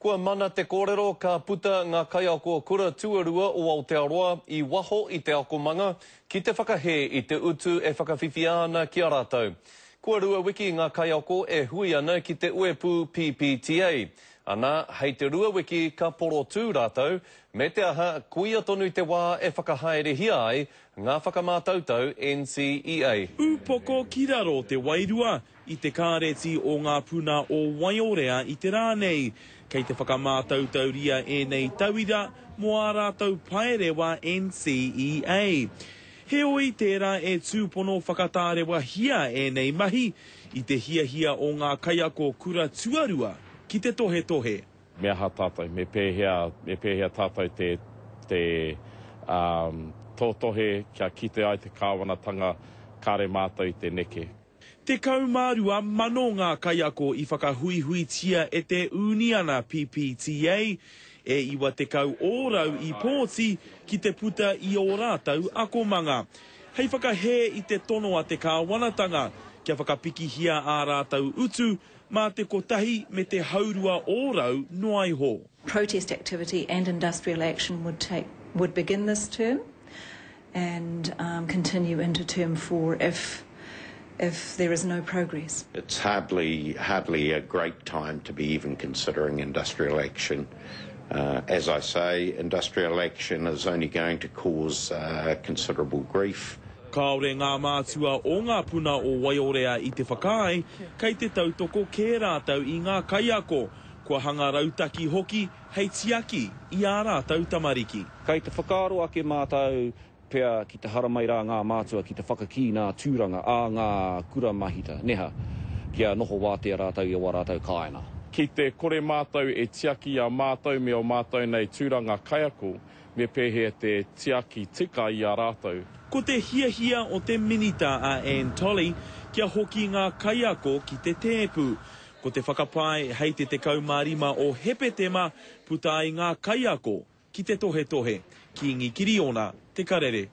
Kua mana te kōrero ka puta ngā kaiako kura tuarua o Aotearoa i waho i te akomanga ki te whakahē i te utu e whakawhiwhia ana ki a rātou. Kua rua wiki ngā kaiako e hui ana ki te uepū PPTA. Ana, hei te rua wiki ka porotū rātou, me te aha, koia tonu te wā e whakahaerehia ai ngā whakamātautau NCEA. Ūpoko ki raro te wairua I te Kāreti o Ngā Puna o Waiorea i te rā nei, kei te whakamātautauria ēnei tauira mō ā rātou paerewa NCEA. Heoi, tērā e tūpono whakatārewahia ēnei mahi i te hiahia o ngā kaiako kura tuarua ki te tohetohe. Me aha tātou? Me pēhea, me pēhea tātou te, te, um, totohe kia kite ai te kāwanatanga kāre mātou i te neke? 12,000 ngā kaiako i whakahuihuitia e te ūniana PPTA, e 90 ōrau i pōti ki te puta i ō rātou akomanga. Hei whakahē i te tono a te kāwanatanga kia whakapikihia ā rātou utu mā te kotahi me te haurua ōrau noa iho. Protest activity and industrial action would take would begin this term. and continue into term 4 if if there is no progress. It's hardly hardly a great time to be even considering industrial action. Uh, as I say, industrial action is only going to cause uh, considerable grief. Kāore ngā mātua o ngā puna o Waiorea i te whakaae, kei te tautoko kē rātou i ngā kaiako, kua hanga rautaki hoki hei tiaki i ā rātou tamariki. Kei te whakaaro ake mātou pea ki te haramai rā ngā mātua ki te whakakī nā tūranga ā ngā kura mahita, neha, kia noho wātea rātou i ō rātou kāinga. Ki te kore mātou e tiaki i a mātou me ō mātou nei tūranga kaiako, me pēhea te tiaki tika i a rātou? Ko te hiahia o te Minita a Anne Tolley kia hoki ngā kaiako ki te tēpu. Ko te whakapae hei te 15 o Hepetema puta ai ngā kaiako ki te tohetohe. Kīngi Kiriona, Te Karere.